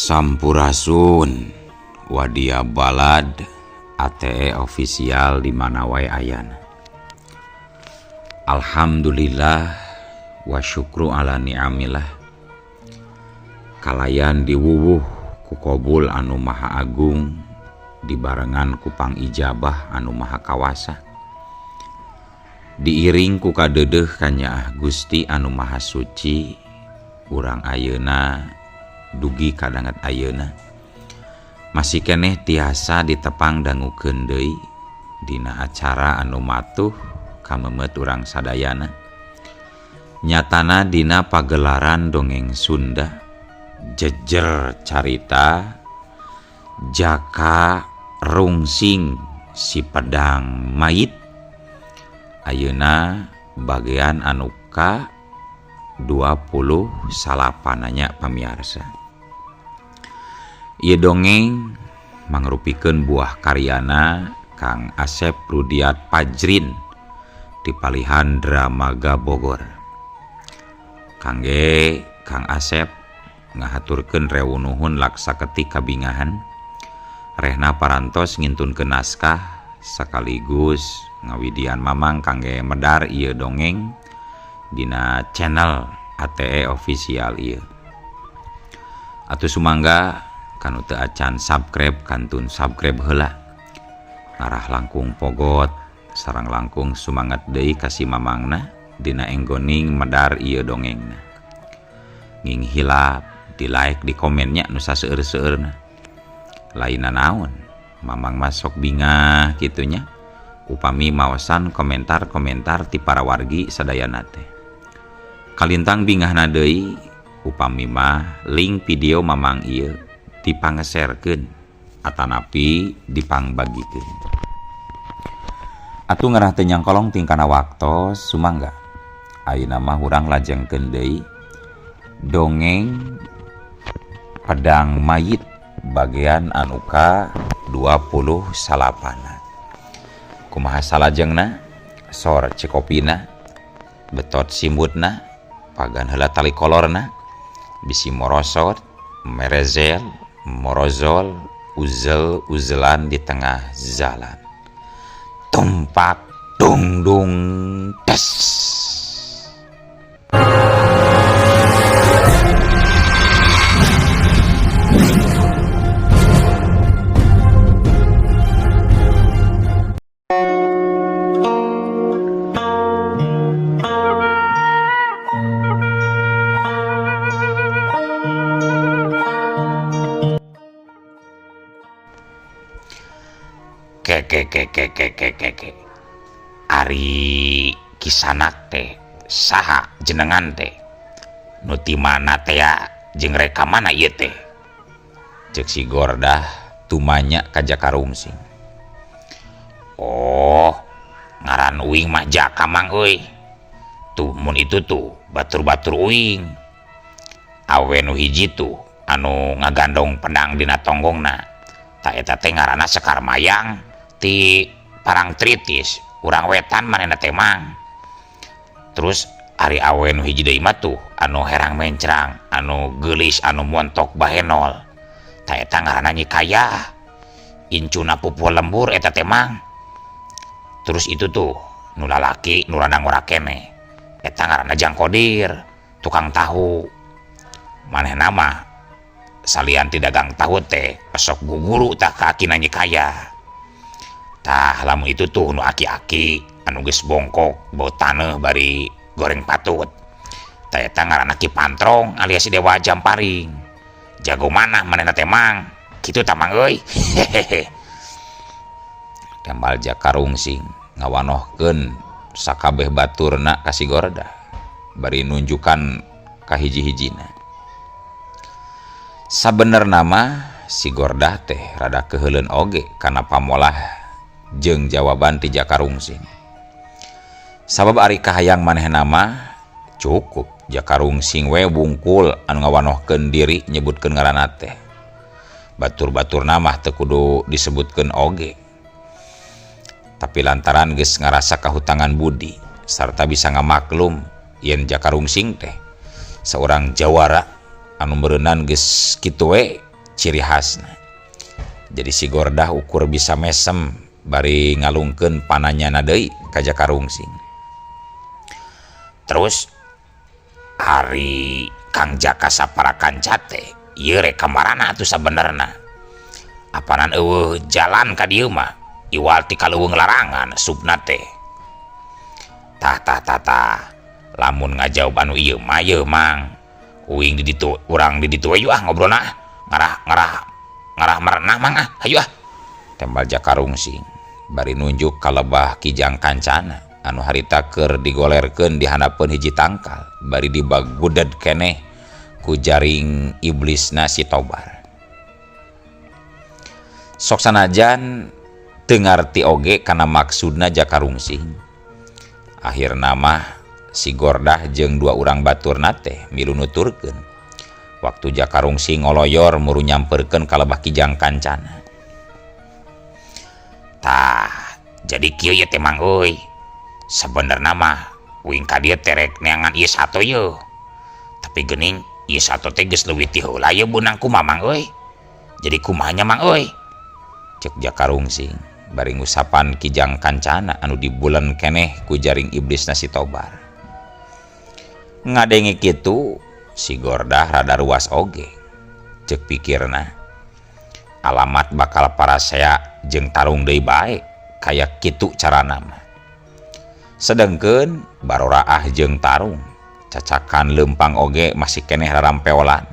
Sampurasun Wadia Balad ATE official di mana wae ayana. Alhamdulillah wa syukru ala ni'amillah. Kalayan diwuwuh ku kobul anu maha agung dibarengan ku pangijabah anu maha kawasa. Diiring ku kadeudeuh kanyaah Gusti anu maha suci urang ayeuna dugi kadanget ayeuna masih keneh tiasa ditepang dangukeun deui dina acara anu matuh kamemet urang sadayana nyatana dina pagelaran dongeng Sunda jejer carita Jaka Rungsing si pedang mayit ayeuna bagian anu ka 29 nya pamiarsa. Ieu dongeng mangrupikeun buah karyana Kang Asep Rudiat Pajrin di palihan Dramaga Bogor. Kangge Kang Asep ngahaturkeun rewu nuhun laksa ketik kabingahan rehna parantos ngintunkeun naskah sekaligus ngawidian mamang kangge medar ieu dongeng dina channel ATE official ieu. Atuh sumangga kanu teu acan subscribe kantun subscribe heula. Ngarah langkung pogot sareng langkung sumangat deui ka si mamangna dina enggoning medar ieu dongengna. Nging hilap di like di komennya nu saseueur-seueurna. Lainna naon mamang masuk bingah kitunya upami maosan komentar-komentar ti para wargi sadayana teh. Kalintang bingahna deui upami mah link video mamang ieu dipangeserkeun atanapi dipangbagikeun. Atuh ngarah teu nyangkolong tingkana waktos sumangga. Ayeuna mah urang lajengkeun deui dongeng Pedang Mayit bagian anu ka 29. Kumaha salajengna? Sor cikopina, betot simbutna, pagan heula tali kolorna, bisi morosot, merezel, morozol, uzel uzelan di tengah jalan. Tumpak dungdung tes. Kekekekekekeke. Ari kisanak teh saha jenengan teh nu ti mana teh ya jeung reka mana ieu teh ceuk si Gordah tumanya ka Jaka Rungsing. Oh ngaran uing mah Jaka mang euy tuh mun itu tuh batur-batur uing awe nu hiji tuh anu ngagandong pedang dina tonggongna ta eta teh ngaranna Sekar Mayang ti Parangtritis urang wetan manehna teh mang. Terus ari awe nu hiji deui mah tuh anu herang mencrang anu geulis anu montok bahenol ta eta ngaranna Nyi Kayah incuna pupuh lembur eta teh mang. Terus itu tuh nu lalaki nu rada ngora keneh eta ngaranna Jang Kodir tukang tahu manehna mah salian ti dagang tahu teh sok guguru tah ka akina Nyi Kayah. Tah lamun itu tuh nu aki-aki anu geus bongkok bau taneuh bari goreng patut tah eta ngaranna Ki Pantrong alias si Dewa Jamparing jago manah manehna teh mang kitu tah mang euy. Hehehe. Tembal Jaka Rungsing ngawanohkeun sakabeh baturna ka si Gordah bari nunjukan ka hiji-hijina. Sabenerna mah si Gordah teh rada keuheuleun oge kana pamolah jeung jawaban ti Jaka Rungsing. Sabab ari kahayang manehna mah cukup Jaka Rungsing we bungkul anu ngawanohkeun diri nyebutkeun ngaranna teh. Batur-baturna mah teu kudu disebutkeun oge. Tapi lantaran geus ngarasa kahutangan budi sarta bisa ngamaklum yen Jaka Rungsing teh seorang jawara anu meureunnan geus kitu we Ciri khasna. Jadi si Gordah ukur bisa mesem bari ngalungkeun pananyana deui ka Jaka Rungsing. Terus ari Kang Jaka sapara kanca teh ieu rek ka marana atuh sabenerna? Apanan euweuh jalan ka dieu mah, iwal ti kaleuweung larangan subna teh. Tah tah tah tah, lamun ngajawab anu ieu mah yeuh, Mang, uing di ditu, urang di ditu we yuk ah ngobrolna, ngarah ngarah ngarah merenah, Mang, ah, hayu ah, tembal Jaka Rungsing bari nunjuk ka lebah Kijang Kancana anu harita keur digolerkeun di handapeun hiji tangkal bari dibaguded keneh ku jaring iblisna si Tobar. Sok sanajan teu ngarti oge kana maksudna Jaka Rungsing, akhirna mah si Gordah jeung dua urang baturna teh milu nuturkeun waktu Jaka Rungsing ngoloyor muru nyamperkeun ka lebah Kijang Kancana. Tah, jadi kieu ieu teh, Mang euy. Sabenerna mah uing ka dieu teh rek neangan ieu sato yeuh, tapi geuning ieu sato teh geus leuwih ti heula yeuh beunang ku Mamang euy. Jadi kumaha nya, Mang euy? Cek Jaka Rungsing bari ngusapan Kijang Kancana anu dibulen keneh ku jaring iblisna si Tobar. Ngadenge kitu, si Gordah rada ruas oge. Cek pikirna, alamat bakal parasea jeung tarung deui bae kaya kitu carana mah. Sedengkeun baroraah jeung tarung cacakan leumpang oge masih keneh rarampeolan.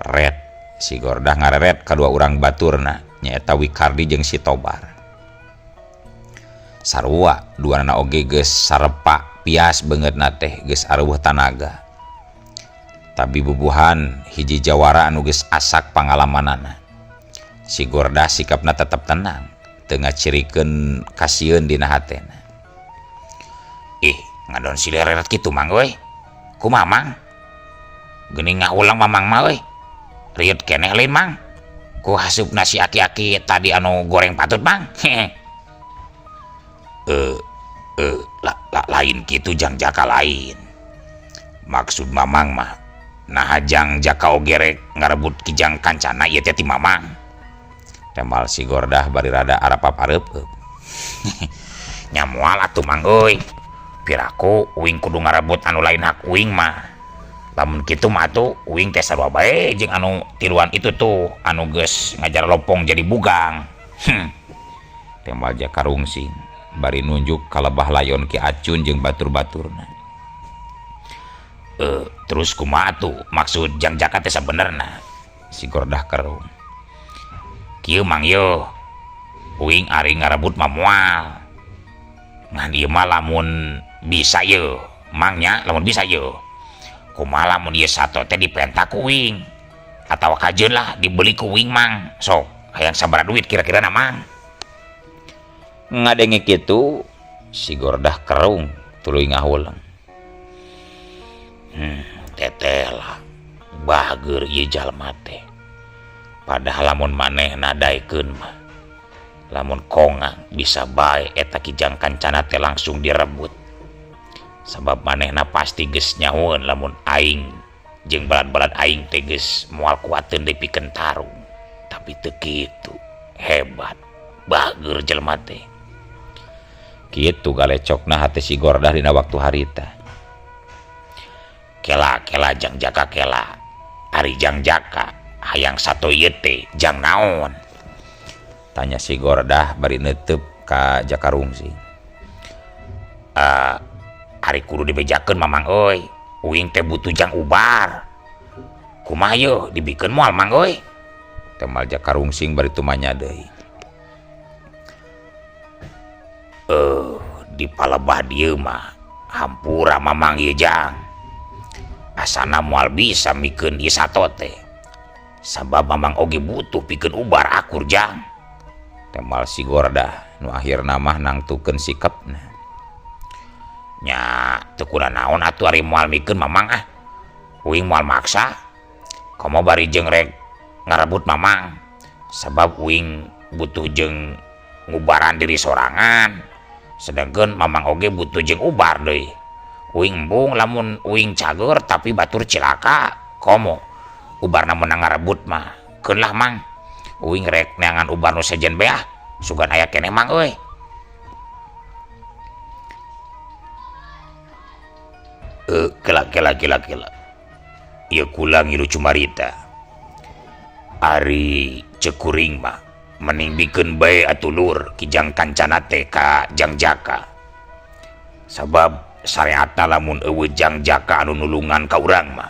Ret si Gordah ngareret kadua urang baturna, nyaeta Wikardi jeung si Tobar. Sarua duanana oge geus sarepa pias beungeutna teh geus areuweuh tanaga. Tapi bubuhan hiji jawara anu geus asak pangalamanana. Si Gordah sikapna tetep tenang, teu ngacirikeun kasieun dina hatena. Ih, ngadon silih reret kitu, Mang euy. Kumaha, Mang? Geuning ngahulang Mamang mah euy. Rieut keneh lain, Mang? Ku hasupna si aki-aki tadi anu goreng patut, Mang. La, la, lain kitu, Jang Jaka, lain. Maksud Mamang mah nah Jang Jaka oge rek ngarebut Kijang Kancana ieu teh ti Mamang, tembal si Gordah bari rada arapap-areup. Nya moal atuh, Mang euy. Piraku uing kudu ngarebut anu lain hak uing mah? Lamun kitu mah atuh uing teh sarua bae jeung anu tiluan itu tuh anu geus ngajar lopong jadi bugang, tembal Jaka Rungsing bari nunjuk ka lebah layon Ki Acun jeung batur-baturna. Terus kumaha tuh maksud Jang Jaka teh sabenerna? Si Gordah kerung. Kieu, Mang, yo uing ari ngarebut mah moal, ngan ieu mah lamun bisa ye, Mang, nya, lamun bisa ye, kumaha lamun ieu sato teh dipenta ku uing atawa kajeun lah dibeli ku uing, Mang? Sok hayang sabaraha duit kira-kira na, Mang? Ngadenge kitu, si Gordah kerung tuluy ngahuleng. Teteh lah, bager ieu jalma teh. Padahal lamun manehna daekeun mah, lamun kongang bisa bae eta Kijang Kancana teh langsung direbut, sabab manehna pasti geus nyahoeun lamun aing jeung balad-balad aing teh geus moal kuateun deui pikeun tarung. Tapi teu kitu, hebat, bager jelema teh. Kitu galecokna hate si Gordah dina waktu harita. Kela kela, Jang Jaka, kela. Ari Jang Jaka hayang sato ieu teh jang naon? Tanya si Gordah bari neuteub ka Jaka Rungsing. Ari kudu dibejakeun, Mamang euy, uing teh butuh jang ubar. Kumaha yeuh, dibikeun moal, Mang euy? Tembal Jaka Rungsing bari tumanya deui. Di palebah dieu mah hampura Mamang ieu, Jang, asana moal bisa mikeun ieu sato teh, sabab Mamang oge butuh pikeun ubar akur, Jang, tembal si Gordah nu akhirna mah nangtukeun sikapna. Nya teu naon atuh ari moal mikeun Mamang, ah, uing moal maksa. Komo bari jeung rek ngarebut Mamang, sabab uing butuh jeung ngubaran diri sorangan, sedangkan Mamang oge butuh jeung ubar deui. Uing embung lamun uing cager tapi batur cilaka. Komo ubarna menang ngarebut mah. Keun lah Mang. Uing rek neangan ubar nu sejen beah. Sugan aya keneh Mang euy. Kela kela kela kela. Ieu kula ngilu cumarita. Ari ceuk kuring mah mending bikeun bae atuh lur Kijang Kancana teh ka Jang Jaka. Sabab sareatna lamun eueuh Jang Jaka anu nulungan ka urang mah.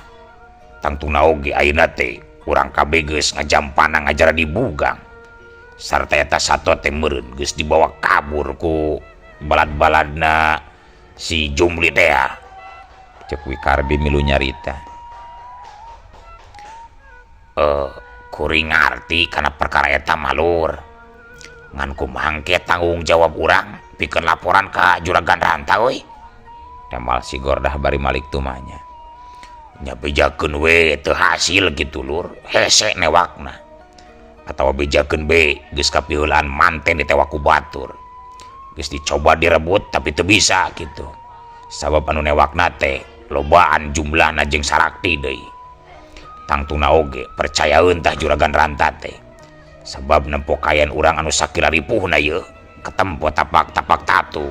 Tangtuna oge ayeuna teh urang kabeh geus ngajampana ngajara di bugang. Sarta eta sato teh meureun geus dibawa kabur ku balad-baladna si Jumli teh. Cek Wikardi milu nyarita. Kuring ngarti kana perkara eta mah lur. Ngan kumaha engke tanggung jawab urang pikeun laporan ka Juragan Ranta euy. Temal si Gordah bari malik tumanya. Nya bejakeun we teu hasil kitu lur, hese newakna. Atawa bejakeun be geus kapiheulaan manten ditewak ku batur. Geus dicoba direbut tapi teu bisa kitu. Sabab anu newakna teh lobaan jumlahna jeung sarakti deui. Tangtuna oge percayaeun tah Juragan Ranta teh. Sabab nempo kayan urang anu sakira ripuhna ieu ketempo tapak-tapak tatu.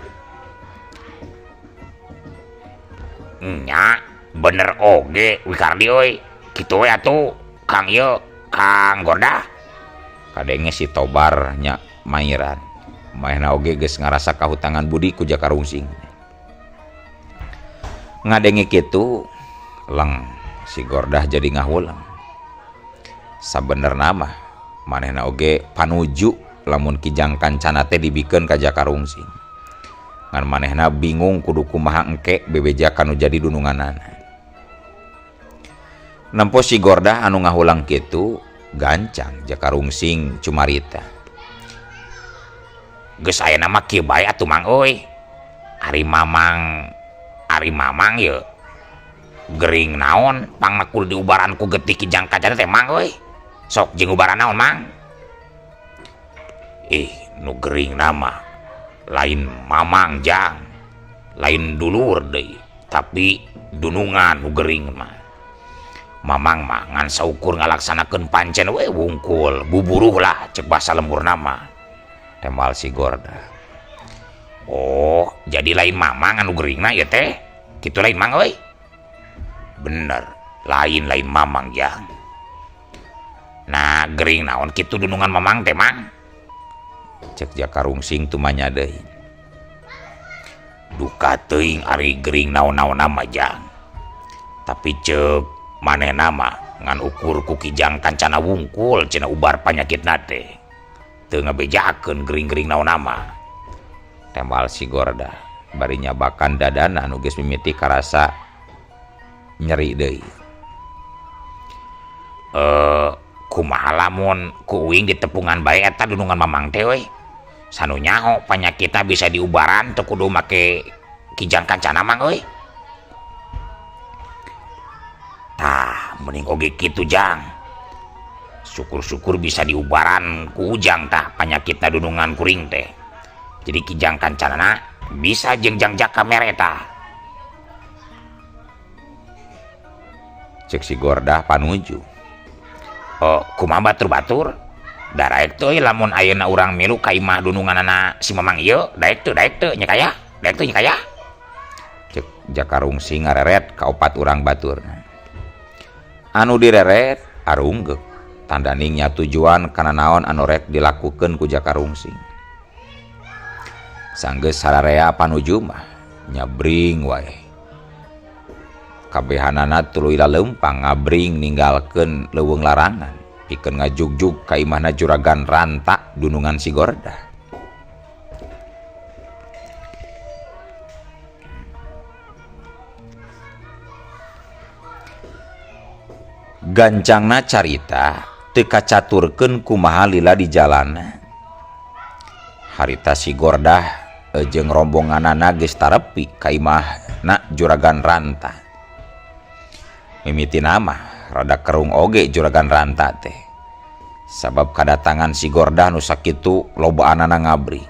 Nya bener oge Wikardi euy. Kitu we atuh Kang ieu Kang Gordah. Kadenge si Tobar nya mairan. Manehna oge geus ngarasa kahutangan budi ku Jaka Rungsing. Ngadenge kitu leng si Gordah jadi ngahulang. Sabenerna mah manehna oge panuju lamun Kijang Kancana teh dibikeun ka Jaka Rungsing. Ngan manehna bingung kudu kumaha engke bebeja kanu jadi dununganana. Nempo si Gordah anu ngahulang kitu gancang Jaka Rungsing cumarita. Geus ayeuna mah kieu bae atuh Mang euy. Ari Mamang ye gering naon pangna kudu diubaran ku getih Kijang Kancana teh Mang euy. Sok jeung ubaran naon Mang? Ih, nu gering nama lain Mamang jang, lain dulur deui, tapi dunungan nu gering mah. Mamang mah ngan saukur ngalaksanakeun pancen we wungkul, buburuh lah cek basa lembur nama. Temal si Gorda. Oh, jadi lain Mamang anu geringna ieu teh. Kitu lain Mang euy. Bener, lain-lain Mamang jang. Nah, gering naon kitu dunungan Mamang teh Mang? Cek Jaka Rungsing tumanya deui. Duka teuing ari gering naon-naon mah jang. Tapi cek manehna mah ngan ukur ku Kijang Kancana wungkul cenah ubar panyakitna teh. Teu ngabejakeun gering-gering naon mah. Tembal si Gordah bari nyabakan dadana anu geus mimiti karasa nyeri deui. Kumaha lamun ku uing ditepungan bae eta dunungan Mamang teh euy. Sanu nyaho panyakitna bisa diubaran teu kudu make Kijang Kancana Mang euy. Tah, mending oge kitu jang. Syukur-syukur bisa diubaran ku ujang tah panyakitna dunungan kuring teh. Jadi Kijang Kancana bisa jeung Jang Jaka mere tah. Cek si Gordah panuju. Oh, kumaha batur-batur? Daraek teu lamun ayeuna urang milu ka imah dununganana si Mamang ieu, daek teu nya kaya, daek teu nya kaya. Cek Jaka Rungsing ngareret ka opat urang baturna. Anu direret arunggeuk, tandaningnya tujuan kana naon anu rek dilakukeun ku Jaka Rungsing. Sanggeus sararea panuju mah nyabring wae. Kabehanana tuluy laleumpang ngabring ninggalkeun leuweung larangan pikeun ngajugjug ka imahna Juragan Ranta dunungan si Gordah. Gancangna carita teu kacaturkeun kumaha lila di jalana. Harita si Gordah jeung rombonganana geus tarepi ka imahna Juragan Ranta. Mimiti nama rada kerung oge Juragan Ranta teh. Sabab kadatangan si Gordah nu sakitu lobaanana ngabri.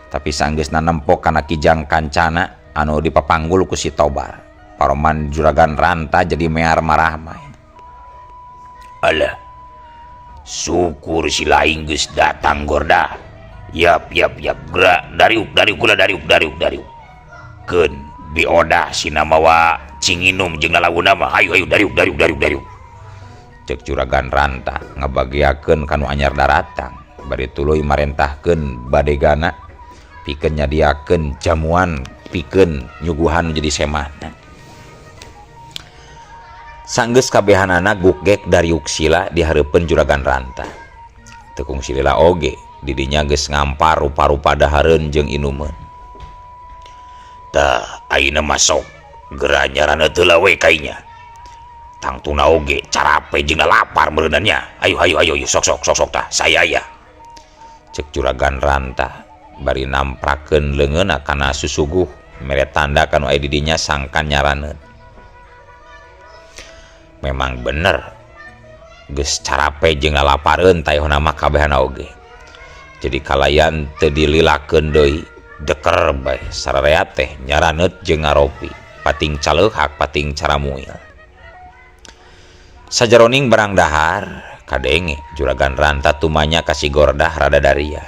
Tapi sanggeusna nempo kana Kijang Kancana anu dipapanggul ku si Tobar. Paroman Juragan Ranta jadi mear marahmai. Alah, Syukur si laing geus datang Gorda. Yap yap yap gerak dariuk dariuk kula dariuk dariuk dariuk. Keun biodah sina mawa cinginum jeung lalawuna mah ayo ayo dariuk dariuk dariuk dariuk. Cek Juragan Ranta ngabagiakeun ka nu anyar daratang bari tuluy marentahkeun badegana pikeun nyadiakeun jamuan pikeun nyuguhan jadi semahna. Sanggeus kabehanana gukgek dariuk sila di hareupeun Juragan Ranta. Teu kungsi lila oge didinya geus ngampar rupa-rupa dahareun jeung inumeun. Tah ayeuna mah sok geura nyaraneuh heula we kainya. Tangtuna oge carape jeung lapar meureunna nya. Ayo ayo ayo sok sok sok sok tah saya ya. Cek Juragan Ranta bari namprakeun leungeunna kana susuguh mere tanda kanu aya di dinya sangkan nyaraneut. Memang bener geus carape jeung lalapareun tayeuhna mah kabehana oge. Jadi kalayan teu dililakeun deui deker bae sararea teh nyaraneut jeung ngaropi pating caleuhak pating caramuil. Sajaroning barang dahar kadenge Juragan Ranta tumanya ka si Gordah rada daria.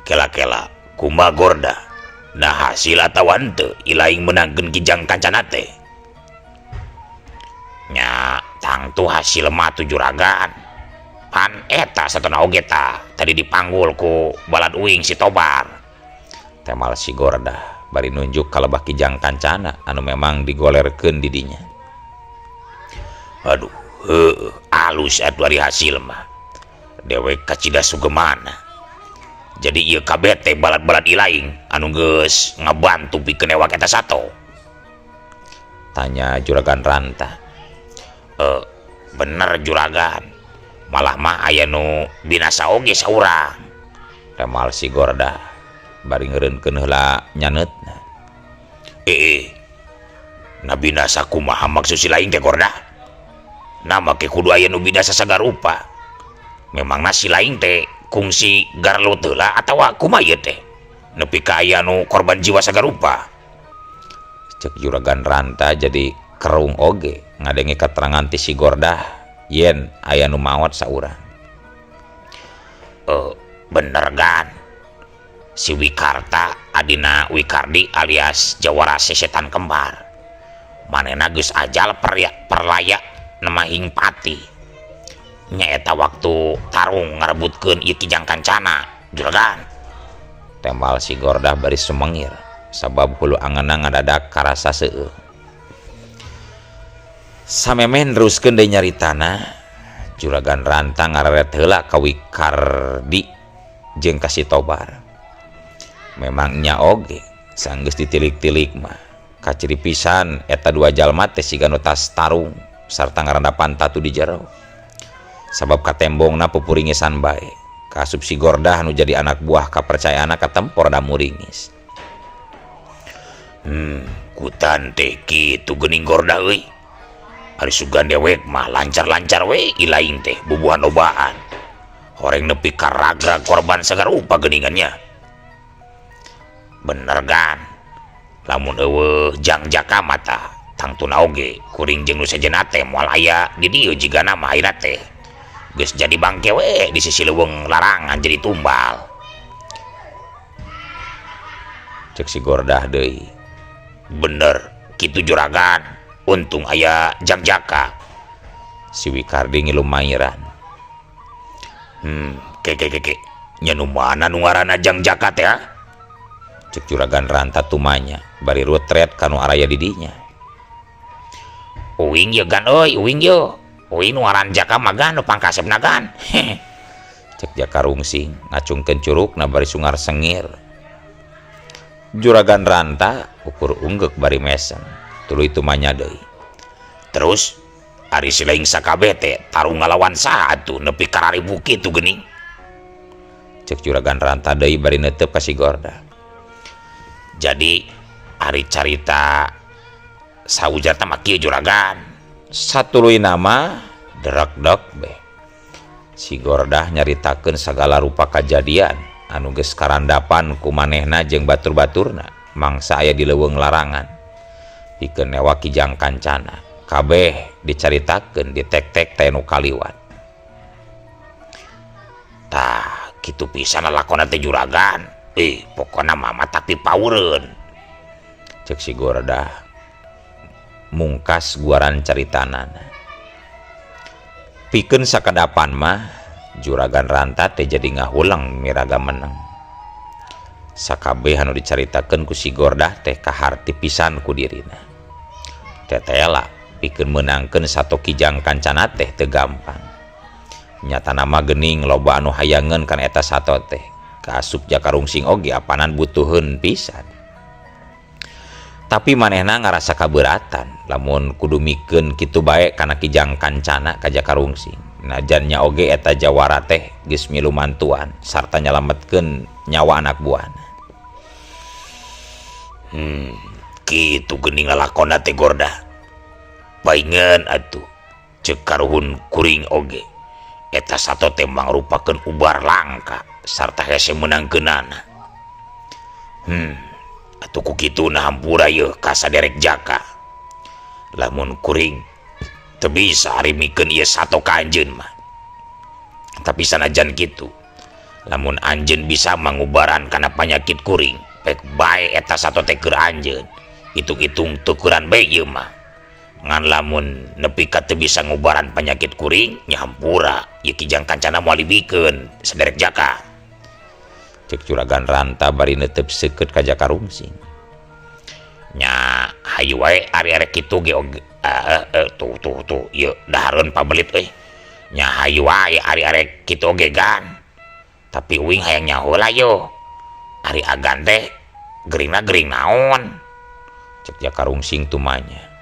Kela-kela kumaha Gordah nah hasil atawa henteu ilaing meunangkeun Kijang Kancana teh. Nya tangtu hasil mah tuh juragan pan eta satona oge tah tadi dipanggul ku balad uing si Tobar. Temal si Gordah bari nunjuk ka lebah Kijang Kancana anu memang digolerkeun di dinya. Aduh heueuh alus atuh ari hasil mah dewek kacida sugemana. Jadi ieu kabeh teh balad-balad ilaing anu geus ngabantu pikeun newak eta sato. Tanya Juragan Ranta. Bener juragan malah mah aya nu binasa oge saurang. Temal si Gordah bari ngeureunkeun heula nyaneutna. Na binasa kumaha maksud si laing teh Gordah? Nah make kudu aya nu binasa sagarupa. Memangna si laing teh kungsi garlut heula atawa kumaha ieu teh? Nepi ka aya nu korban jiwa sagarupa. Cek Juragan Ranta jadi kerung oge ngadenge keterangan ti si Gordah yen aya nu maot saurang. Bener gan si Wikarta adina Wikardi alias Jawara Sesetan Kembar manehna geus ajal perlaya nemahing pati nyaeta waktu tarung ngarebutkeun ieu Kijang Kancana juragan. Tembal si Gordah bari sumengir sabab hulu angeunna ngadadak karasa seueuh. Samemeh neruskeun deui nyaritana Juragan Ranta ngareret heula ka Wikardi jeung ka si Tobar. Memang nya oge sanggeus ditilik-tilik mah kaciri pisan eta dua jalma teh siga nu tas tarung sarta ngarandapan tatu di jero. Sabab katembongna pupuringisan bae. Kaasup si Gordah nu jadi anak buah kapercayaanna katempor da muringis. Kutan teh kitu geuning Gordah euy. Ari sugan dewek mah lancar-lancar we ilaing teh bubuhan lobaan. Horeng nepi ka ragra korban sagarupa geuningannya. Bener gan. Lamun eueuh jang jaka mata tangtuna oge kuring jeung nu sejenna teh moal aya di dieu jigana mah ayeuna teh. Geus jadi bangke we di sisi leuweung larangan jadi tumbal. Cek si Gordah deui. Bener kitu juragan. Untung aya jang jaka. Si Wikardi ngilu mairan. Ke ke ke nya nu mana nu ngaranna jang jaka teh? Cek Juragan Ranta tumanya bari rutret kanu araya di dinya. Uing ye gan euy, uing ye. Uing nu ngaran jaka mah gan nu pangkasepna gan. Cek Jaka rungsing ngacungkeun curugna bari sungar sengir. Juragan Ranta ukur unggeuk bari mesem. Tuluy tumanya deui. Terus ari si laing sakabeh teh tarung ngalawan saha atuh nepi ka raribu kitu geuning. Cek Juragan Ranta deui bari neuteup ka si Gordah. Jadi ari carita saujarta mah kieu juragan. Satuluy nama derekdek beh. Si Gordah nyaritakeun sagala rupa kajadian anu geus karandapan ku manehna jeung batur-baturna mangsa aya di leuweung larangan. Pikeun newa Kijang Kancana kabeh dicaritakeun ditek-tek teh nu kaliwat. Kitu pisan lalakonna teh juragan. Eh, pokona mah tapi paureun. Cek si Gordah mungkas guaran caritanana. Pikeun sakadapan mah Juragan Ranta teh jadi ngahuleng miraga meneng. Sakabeh anu dicaritakeun ku si Gordah teh kaharti pisan ku dirina. Tetela pikeun meunangkeun sato Kijang Kancana teh teu gampang. Nyatana mah geuning loba anu hayangeun kana eta sato teh. Kaasup Jaka Rungsing oge apanan butuheun pisan. Tapi manehna ngarasa kaberatan lamun kudu mikeun kitu bae kana Kijang Kancana ka Jaka Rungsing. Najan nya oge eta jawara teh geus milu mantuan sarta nyalametkeun nyawa anak buahna. Kitu geuning lalakonna teh Gordah. Paingeun atuh ceuk karuhun kuring oge. Eta sato teh mangrupakeun ubar langka sarta hese meunangkeunana. Atuh ku kituna hampura yeuh ka saderek Jaka. Lamun kuring teu bisa ari mikeun ieu sato ka anjeun mah. Tapi sanajan kitu, lamun anjeun bisa mangubaran kana panyakit kuring, pek bae eta sato teh keur anjeun. Hitung-hitung tukuran bae ieu mah. Ngan lamun nepi ka teu bisa ngubaran panyakit kuring, nya hampura ieu Kijang Kancana moal dibikeun saderek Jaka. Cek Juragan Ranta bari neuteup seukeut ka Jaka Rungsing. Nya hayu wae ari arek kitu ge oge tuh tuh tuh ieu dahareun pabelit euy. Nya hayu wae ari arek kitu oge gan. Tapi uing hayang nyaho lah yo. Ari agan teh geringna gering naon? Cek Jaka Rungsing tumanya.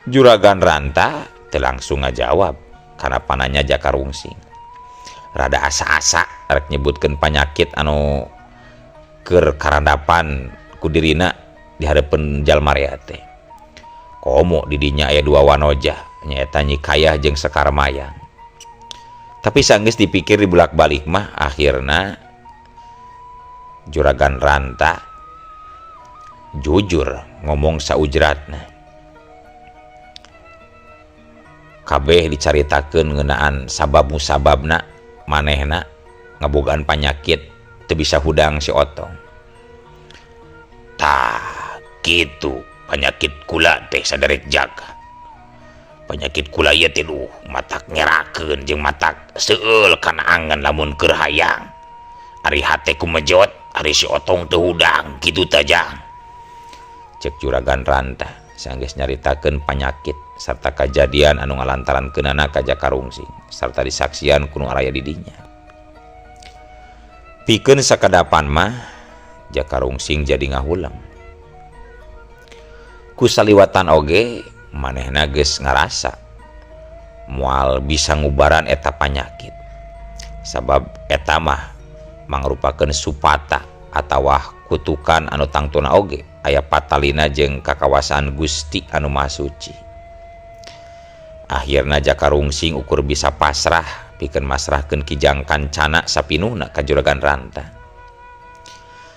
Juragan Ranta teu langsung ngajawab kana pananya Jaka Rungsing. Rada asa-asa rek nyebutkeun panyakit anu keur karandapan ku dirina di hareupeun jalma rea teh. Komo di dinya aya dua wanoja, nyaeta Nyi Kayah jeung Sekar Mayang. Tapi sanggeus dipikir dibulak-balik mah akhirna Juragan Ranta jujur ngomong saujratna. Kabeh dicaritakeun ngeunaan sabab musababna manehna ngabogaan panyakit teu bisa hudang si Otong. Tah kitu panyakit kula teh saderek Jaka. Panyakit kula ieu teh duh matak ngerakeun jeung matak seueul kana angen lamun keur hayang. Ari hate kumejot, ari si Otong teu hudang kitu tah Jang. Cek Juragan Ranta sanggeus nyaritakeun panyakit sarta kajadian anu ngalantarankeunana ka Jaka Rungsing sarta disaksian ku nu araya di dinya. Pikeun sakadapan mah Jaka Rungsing jadi ngahuleng. Ku saliwatan oge manehna geus ngarasa moal bisa ngubaran eta panyakit. Sabab eta mah mangrupakeun supata atawa kutukan anu tangtuna oge aya patalina jeung kakawasaan Gusti anu Maha Suci. Akhirna Jaka Rungsing ukur bisa pasrah pikeun masrahkeun Kijang Kancana sapinuhna ka Juragan Ranta.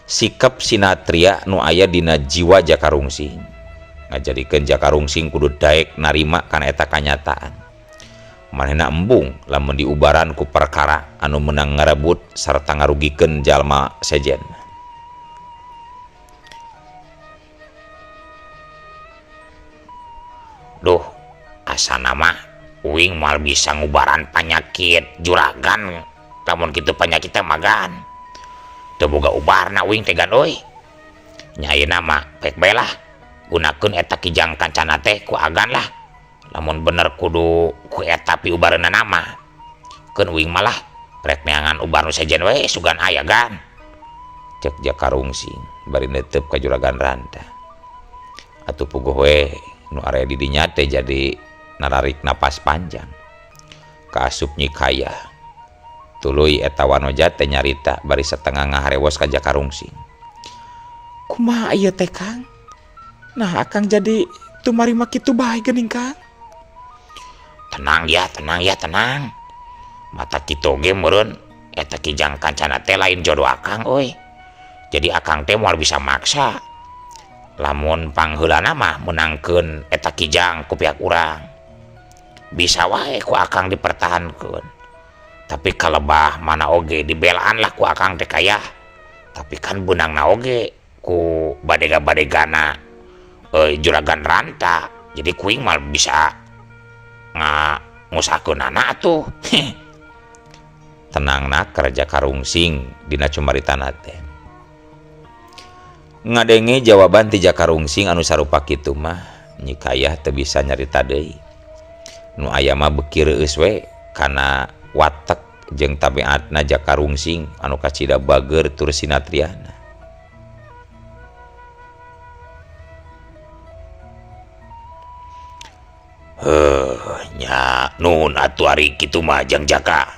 Sikap sinatria nu aya dina jiwa Jaka Rungsing ngajadikeun Jaka Rungsing kudu daek narima kana eta kanyataan. Manehna embung lamun diubaran ku perkara anu meunang ngarebut sarta ngarugikeun jalma sejen. Duh, asana mah uing moal bisa ngubaran panyakit juragan. Lamun kitu panyakit teh magan. Teu boga ubarna uing teh gan euy. Nya ayeuna mah pek bae lah. Gunakeun eta Kijang Kancana teh ku agan lah. Lamun bener kudu ku eta piubareunana mah. Keun uing malah rek neangan ubar nu sejen we sugan aya gan. Cek Jaka Rungsing bari neuteup ka Juragan Ranta. Atuh puguh we nu area di dinya teh jadi nararik napas panjang. Kaasup Nyi Kayah. Tuluy eta wanoja teh nyarita bari satengah ngaharewos ka Jaka Rungsing. Kumaha ieu teh Kang? Nah akang jadi tumarima kitu bae geuning Kang. Tenang ya, tenang ya, tenang. Mata kitu ge meureun eta Kijang Kancana teh lain jodoh akang euy. Jadi akang teh moal bisa maksa. Lamun pangheulana mah meunangkeun eta Kijang ku pihak urang. Bisa wae ku akang dipertahankeun. Tapi kalebah mana oge dibelaan lah ku akang teh kayah. Tapi kan beunangna oge ku badega-badegana juragan Ranta. Jadi kuing mah bisa ngusahakeunana atuh. Tenang naker Jaka Rungsing dina cumaritana teh. Ngadenge jawaban ti Jaka Rungsing anu sarupa kitu mah Nyi Kayah teu bisa nyarita deui. Nu aya mah beuki reueus we kana watek jeung tabiatna Jaka Rungsing anu kacida bageur tur sinatriana. Heuh, nya nuhun atuh ari kitu mah Jang Jaka.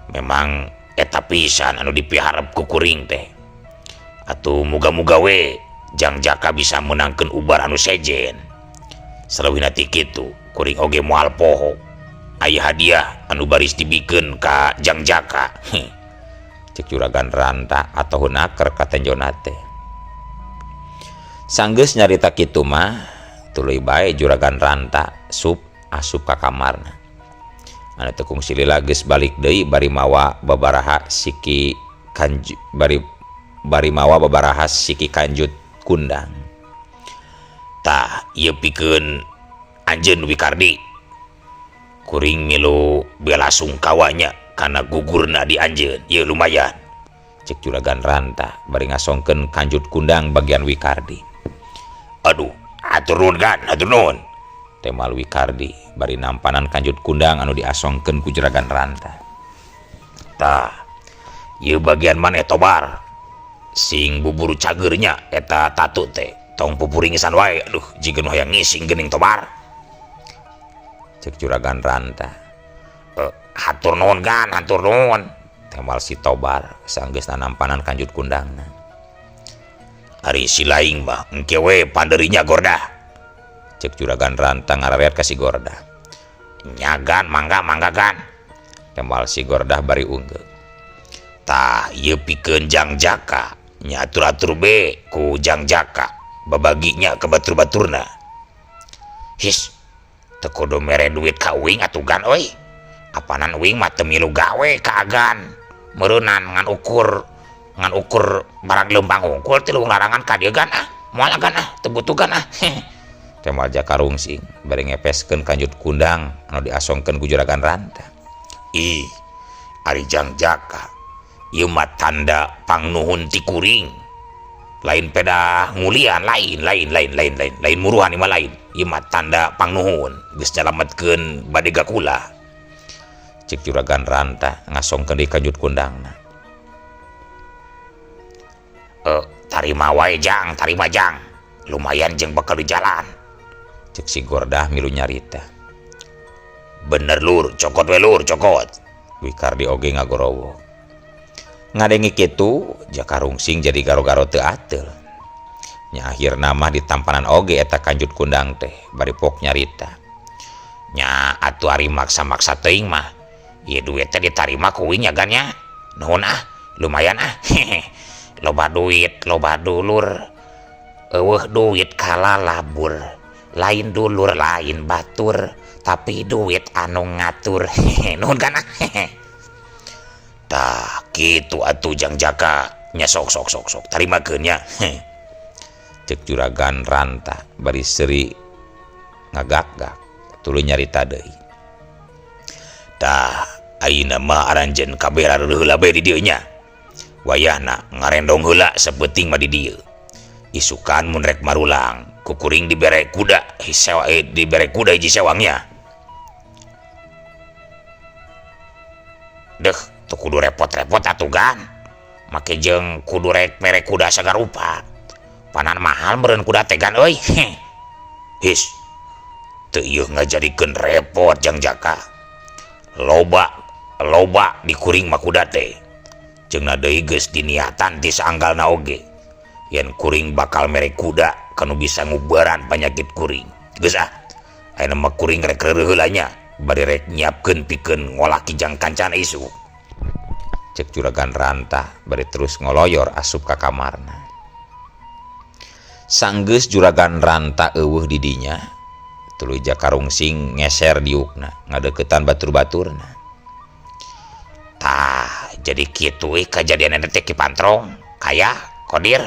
Memang eta pisan anu dipiharep ku kuring teh. Atuh muga-muga we Jang Jaka bisa meunangkeun ubar anu sejen. Saleuwihna ti kitu, kuring oge moal poho. Aya hadiah anu baris dibikeun ka Jang Jaka. Cek Juragan Ranta atohun aker ka tenjona teh. Sanggeus nyarita kitu mah tuluy bae Juragan Ranta sup asup ka kamarna. Anu teu kungsi lila geus balik deui bari mawa babaraha siki kanju, bari, bari mawa babaraha siki kanjut kundang. Tah ieu pikeun anjeun Wikardi. Kuring milu bela sungkawanya kana gugurna di anjeun. Ieu lumayan. Cek Juragan Ranta bari ngasongkeun kanjut kundang bagian Wikardi. Aduh, atur nuhun kan, atur nuhun. Temal Wikardi bari nampanan kanjut kundang anu diasongkeun ku Juragan Ranta. Tah, ieu bagian maneh Tobar. Sing bubur cageurnya eta tatu teh. Tong pupuringisan wae, aduh jiga nu hayang ngising geuning Tobar. Cek Juragan Ranta. Hatur nuhun kan, hatur nuhun. Temal si Tobar sanggeusna nampanan kanjut kundangna. Ari si laing mah engke we panderinya Gordah. Cek Juragan Ranta ngarareat ka si Gordah. Nyagan mangga mangga gan. Temal si Gordah bari unggeu. Tah ieu pikeun Jang Jaka, nya atur-atur be ku Jang Jaka, babaginya ke batur-baturna. His, teu kudu mere duit ka uing atuh gan euy. Apanan uing mah teu milu gawe ka agan. Meureunnan ngan ukur barang leumpang hungkul ti leuweung larangan ka dieu gan ah. Moal agan ah, teu butuh gan ah. Temal Jaka Rungsing bari ngepeskeun kanjut kundang anu diasongkeun ku Juragan Ranta. Ih, ari Jang Jaka ieu mah tanda pangnuhun ti kuring. Lain pedah ngulian, lain, lain, lain, lain, lain, lain muruhan ieu mah lain. Ieu mah tanda pangnuhun geus nyalametkeun badega kula. Cek Juragan Ranta ngasongkeun deui kanjut kundangna. Tarima wae Jang, tarima Jang. Lumayan jeung bekal di jalan. Cek si Gordah milu nyarita. Bener lur, cokot we lur, cokot. Wikardi oge ngagorowok. Ngadenge kitu, Jaka Rungsing jadi garo-garo teu ateul. Nya akhirna mah ditampanan oge eta kanjut kundang teh, bari pok nyarita. Nya atuh ari maksa-maksa teuing mah, ieu duit teh ditarima ku uing nya gan nya. Nuhun ah, lumayan ah. Loba duit, loba dulur. Eueuh duit kalalabur. Lain dulur, lain batur, tapi duit anu ngatur. Nuhun kan ah. Tah kitu atuh Jang Jaka, nya sok sok sok sok tarimakeun nya. Cek Juragan Ranta bari seuri ngagak-gak tuluy nyarita deui. Tah ayeuna mah aranjeun kabeh rareuh heula bae di dieu nya. Wayahna ngarendong heula sapeuting mah di dieu. Isukan mun rek marulang kukuring dibere kuda sewa, dibere kuda hiji sewangnya. Deh, teu kudu repot-repot atuh gan. Make jeung kudu rek mere kuda sagarupa. Panan mahal meureun kuda teh gan euy. His. Teu ieu ngajadikeun repot Jang Jaka. Loba loba dikuring mah kuda teh. Jeung deui geus diniatan ti saanggalna oge. Yen kuring bakal mere kuda kanu bisa ngubaran panyakit kuring. Geus ah. Ayeuna mah kuring rek reureuh heula nya, bari rek nyiapkeun pikeun ngolah kijang kancana isuk. Cek Juragan Ranta bari terus ngoloyor asup ka kamarna. Sanggeus Juragan Ranta eueuh di dinya, tuluy Jaka Rungsing ngeser diukna ngadeuketan batur-baturna. Jadi kitu euy kajadian teh, Ki Pantrong, Kaya, Kodir.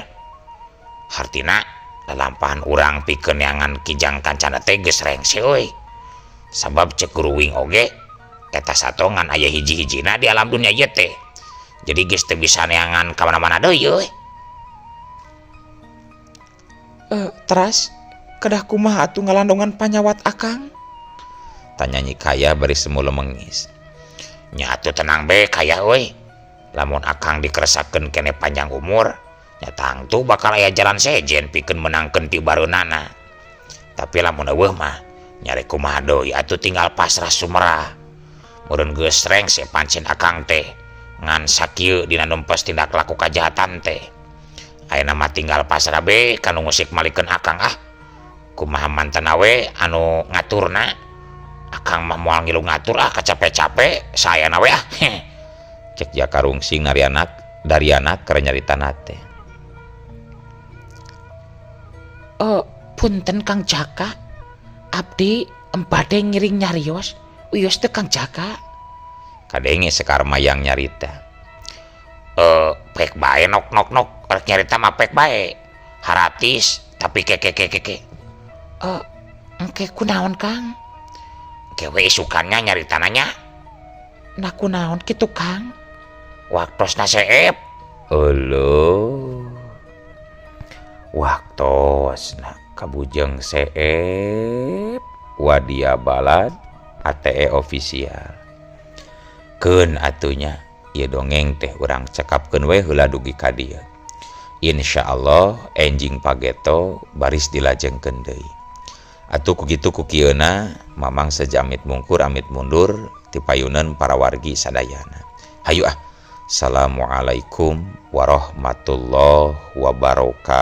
Hartina lalampahan urang pikeun neangan Kijang Kancana teh geus rengse euy. Sabab cek guru uing oge eta sato ngan aya hiji-hijina di alam dunia ieu teh. Jadi geus teu bisa neangan ka mana-mana deui euy. Teras kedah kumaha atuh ngalandongan panyawat akang? Tanya Nyi Kaya bari semu lemengis. Nya atuh tenang be, Kaya euy. Lamun akang dikeresakeun kene panjang umur, nya tangtu bakal aya jalan sejen pikeun menangkeun pibareunana. Tapi lamun euweuh mah nya rek kumaha deui atuh, tinggal pasrah sumerah. Meureun geus rengse pancen akang teh ngan sakieu dina numpes tindak laku kajahatan teh. Ayeuna mah tinggal pasrah be ka nu ngusik malikeun akang ah. Kumaha mantena we anu ngaturna. Akang mah moal ngilu ngatur ah, kacape-cape saayana we ah. Cek Jaka Rungsing narianak darianak keur nyaritana teh. Punten Kang Jaka, abdi bade ngiring nyarios, wios teu, Kang Jaka? Kadenge Sekar Mayang nyarita. Pek bae, Nok. Nok, Nok, rek nyarita mah pek bae. Haratis tapi ke ke ke ke ke. Engke kunaon, Kang? Ke we isukannya nyaritana nya. Nah, kunaon kitu, Kang? Waktosna seep. Euleuh. Waktosna kabujeng seep wadia balad ATE official. Keun atuh nya, ieu dongeng teh urang cekapkeun we heula dugi ka dieu. Insyaallah enjing pageto baris dilajengkeun deui. Atuh ku kitu ku kieuna Mamang seja amit mungkur amit mundur ti payuneun para wargi sadayana. Hayu ah. Assalamualaikum warahmatullahi wabarakatuh.